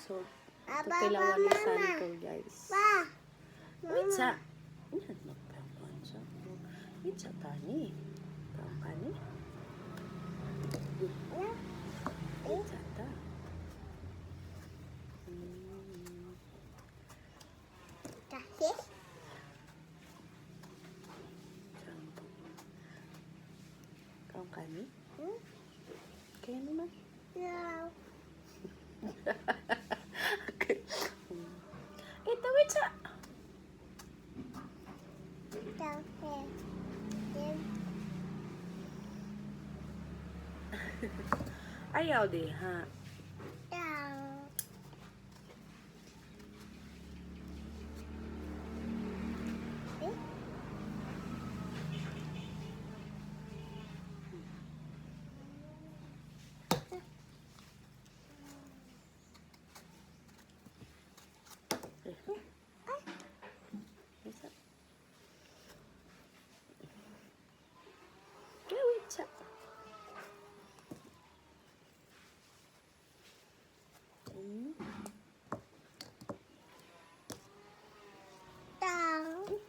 So, ito tilawan ni santol, guys. Wait sa. Yan, magpangkuan siya. Wait sa tani. Kaon kani? Wait sa ta. Santol. Kaon kani? Kaya naman. Okay. Ito, wait sa. Ayaw di, ha? Eh. Wait sa. Eh, wait sa.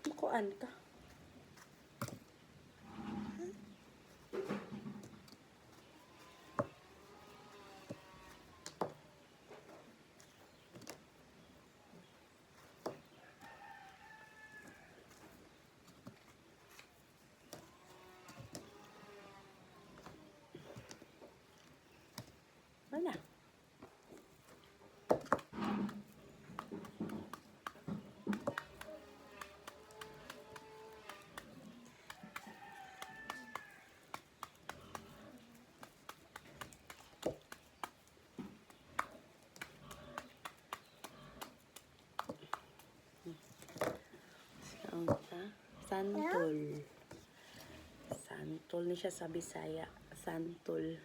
Makuan ka. Wala. Sa santol. Santol ni siya sa Bisaya. Santol.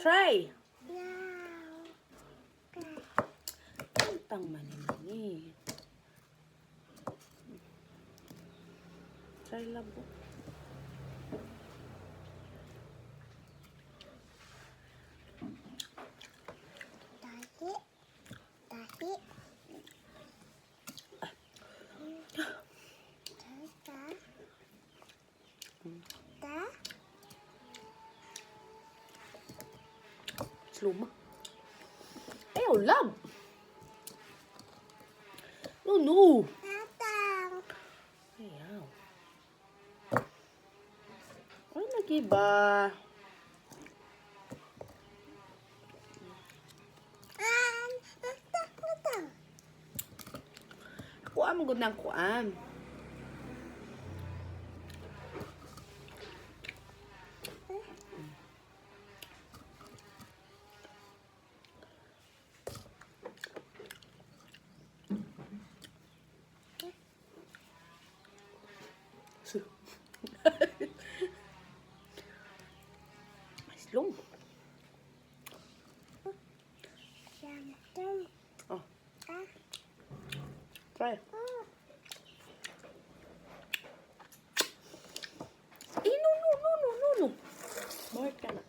Try! Tang mani-mani. Try labo. Slow mo. Ayaw, love! No, no! Ayaw. Ay, nag-iba. Kuan mo gud ng kuan. Slong. Oh, try. Eh, no, no, no, no, no, no. Bakit ka na?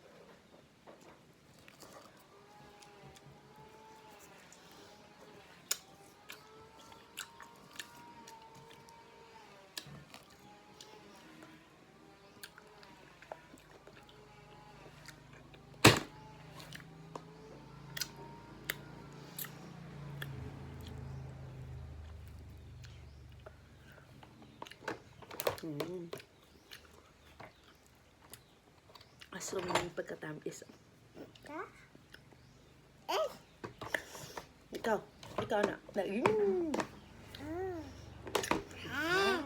Aslong yung pagkatamis. Ikaw. Ikaw na. Na. Ah.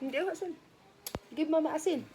Hindi ako asin. Give Mama asin.